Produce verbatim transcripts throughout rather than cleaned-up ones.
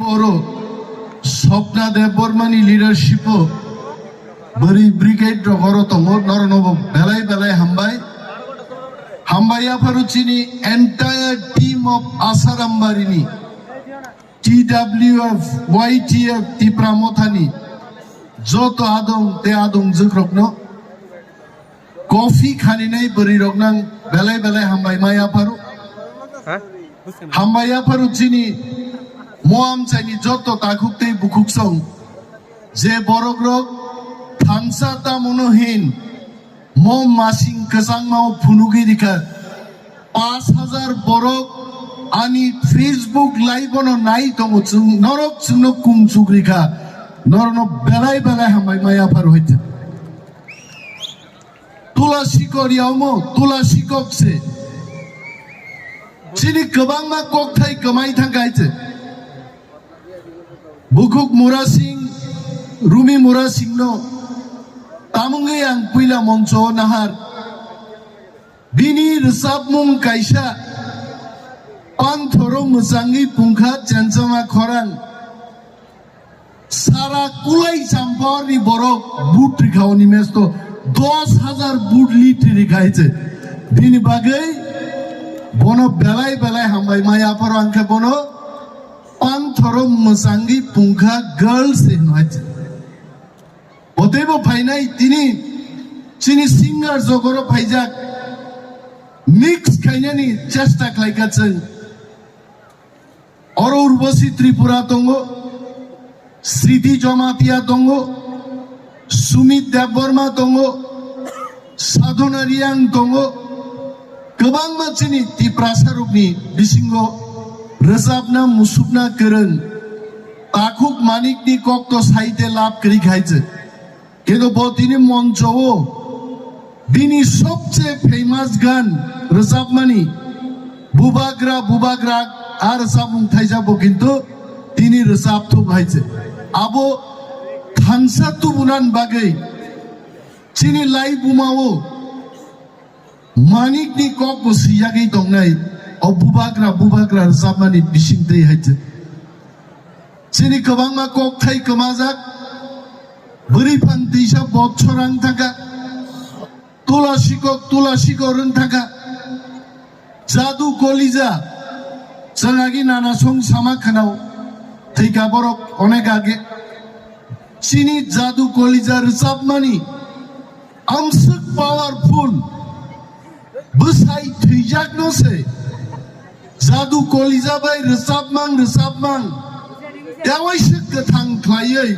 Oro Swapna Debbarmani leadership o bwrwi brigade rok oro tongo, norokno bo belai belai hambai. Hambai yapharo chini entire team of Asarambari ni, T W F, Y T F, Tipra Mothani joto adong te adong jwkrokno. Coffee khaninai bwrwi rok nang belai belai hambai ma yapharo. Ha? Hambai yapharo chini mo amchaini joto takhuk tei bukhuk song je borok rok thansa tamono hin mo masing kwchangma o phunugwi rikha. Pash hajar borok ani Facebook live ono nai tongo, chwng norok chwngno kung chuk rikha, norokno belai belai hambai ma yapharo haitha. Tula sikor yaumo, tula sikok se. Chini kwbangma kokthai kwmai thang kaise. Bukhuk Murasing, Rumi Murasing no tamungwi ang puila moncho nahar. Bini rwchapmung kaisa, Panthoro mwchangwi pungkha chenchama khorang. Sara kulai champorni borok but rikha oni mesto dos hajar but lit rikha hiche. Bini bagwi bono belai belai hambai ma yapharo ang khe bono Panthoro mwchangwi pungkha girls hino hiche. Otebo phainai tini chini singer jogoro phaijak mix khainani chesta khlaikha chwng. Oro Urbosi Tripura tongo, Sriti Jamatia tongo, Sumit Debbarma tongo, Sadhana Riang tongo, kwbangma chini Tiprasa rokni bisingo rwchapna musukna kwrwng Takhuk Manikni kokto saite lab kwrwi khaijak. Kintu bo tini moncho o bini sobse famous gan rwchapmani Bubagra Bubagra a rwchapmung thaisa bo kintu tini rwchap thuk hai se. Abo thansa tubunan bagwi chini lai buma o Manikni kok bo siyagwi tongnai o Bubagra Bubagra rwchapmani bising twi hai se. Chini kwbangma kokthai kwmajak, bwrwi phang tisa botsorang thangkha, tula sikok, tula sikok rwng thangkha, jadu kolija, chwng agi nana song sama khwnao, thwikha borok onek age. Chini jadu kolija rwchapmani amswk powerful, bwsai thwijakno se jadu kolija bai rwchapmang rwchapmang tewaisa kwthang khlaiwi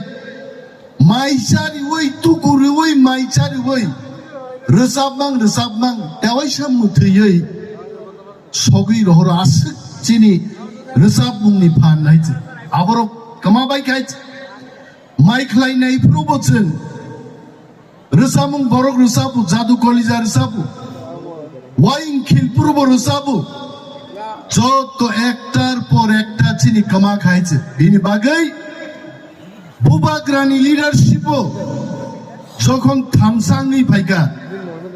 mai chariwi tuku rwwi mai chariwi rwchapmang rwchapmang tewaisa mwthwiwi sogwi rohoro aswk chini rwchapmungni phan hai se. Aborok kwma bai khai mai khlainai phuru bo chwng Rwchapmung borok rwchapu, jadu kolija rwchapu, waing khilpuru bo rwchapu. Joto ektar por ekta chini kwma khai se. Bini bagwi Bubagrani leadership o jokhon thamsa wngwi phaikha,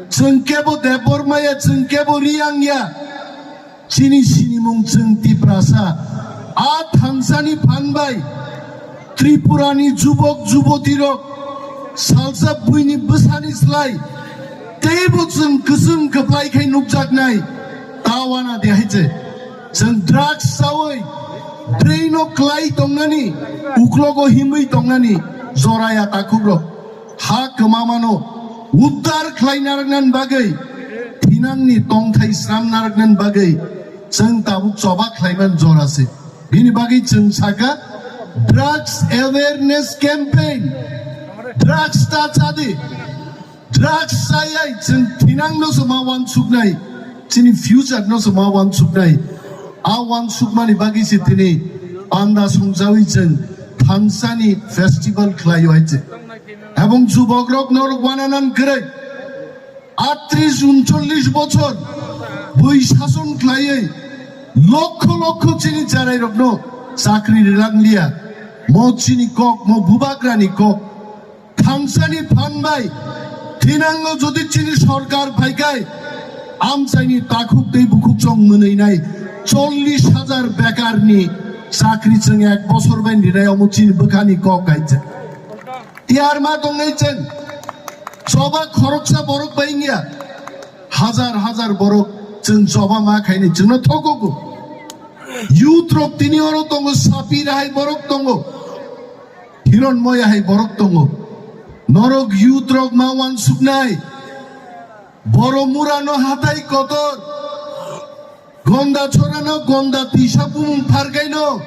chwng kebo Debbarma ya, chwng kebo Riyang ya, chini sinimung chwng Tiprasa. A thansani phan bai Tripurani jubok jubotirok salsa buini bwsani slai teibo chwng kwchwng kwplai khai nukjaknai. Ta wana de hai se chwng drugs chawi brain o klai tongnani, uklogo himwi tongnani joraya takhukrok. Ha kwmamano uddar khlai narwknani bagwi, thinangni tongthai sram narwknani bagwi chwng tabuk choba khlaiman jora se. Bini bagwi chwng saka drugs awareness campaign, drugs ta chadi, drugs chayai chwng thinangno se ma wansuknai, chini future no se ma wansuknai. A wansukmani bagwi se tini panda songjawi chwng thansani festival khlaio hai se. Ebong jubokrok norok wananan kwrwi, atris uncholish bochor bui sason khlaiwi lokho lokho chini charairokno chakri rilanglia. Mo chini kok, mo bubagrani kok. Thansani phan bai thinango jodi chini sorkar phaikai, amchaini takhuk tei bukhuk chong mwnwinai chollish hajar bekarni Chakri chwng ek bosor bai rinai omo chini bwkhani kok kaisa. Tiyar ma tongnai chwng. Choba khoroksa borok bai wngya. Hazar hazar borok chwng choba ma khaini chwngno thokogo. Youth rok tini oro tongo, Sapir hai borok tongo. Hiron Moya hai borok tongo. Norok youth rok ma wansuknai. Boro murano hatai kotor. Gonda chorano gonda tisa bumung pharkaino.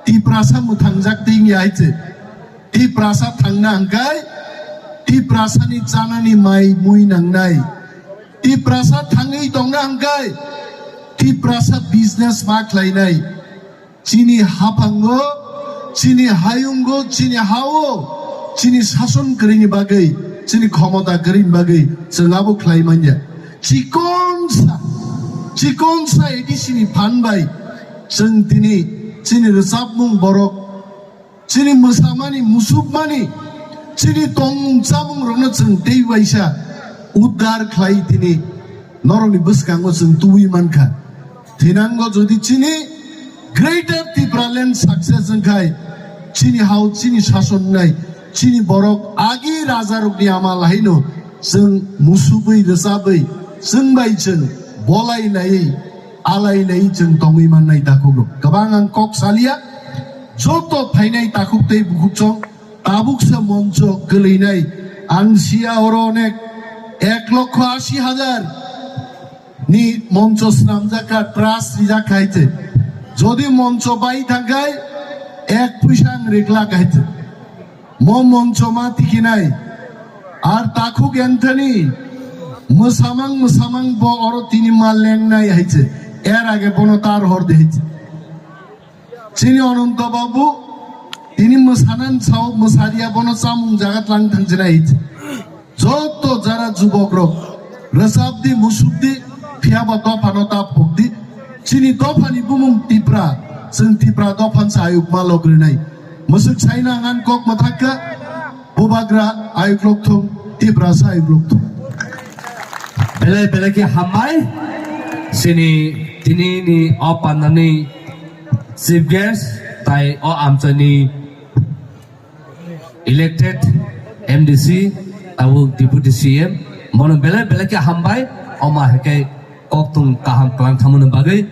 Tiprasa mwthangjak tei wngya hai se. Tiprasa thangna hwnkhe Tiprasani chanani mai mui nangnai. Tiprasa thangwi tongna hwnkhe Tiprasa business ma khlainai. Chini haphango, chini hayungo, chini hao, chini sason kwrwini bagwi, chini khomota kwrwini bagwi chwng abo khlai manya. Chikonsa, chikonsa A D C ni phan bai chwng tini chini rwchapmung borok, chini mwsamani, musukmani, chini tongmung chamung rokno chwng tei waisa uddar khlai tini norokni bwskango chwng tubui mankha. Thinango jodi chini Greater Tipraland success wngkhai, chini hao, chini sason wngnai, chini borok agi rajarokni amal haino chwng musubui rwchabwi chwng bai chwng bolai laiwi alai laiwi chwng tongwi mannai dakhugo. Kwbang ang kok salia, joto phainai takhuk tei bukhuk chong tabuksa moncho kwlwinai ang sia oro onek ek lokho asi hajar ni moncho swnamjak kha, trust rijak kha hai se. Jodi moncho bai thangkhai ek puisa ang rikla kha hai se. Mo moncho ma tikinai. Ar takhuk Anthony mwsamang mwsamang bo oro tini ma lengnai hai se. Er age bono tar hor de hai se. Chini Ononto Babu, tini mwsanan sao, mwsariya bono chamung jaga tlang thangsinai. Joto jara jubok rok, rwchapdi, musukdi, phiyaba dophano ta phokdi. Chini dophani bumung Tipra, chwng Tipra dophan sa ayuk ma logrinai. Mwswk saina ngan kok mathakka, bubagra ayuk lokthung, Tipra sa ayuk lokthung. Belai belai khe hambai, chini tini ni o pandani chief guest, tai o amchaini elected M D C, tabuk deputy C M, bono belai belai khe hambai, omo hai khe kokthung kaham kwlang thangmani bagwi.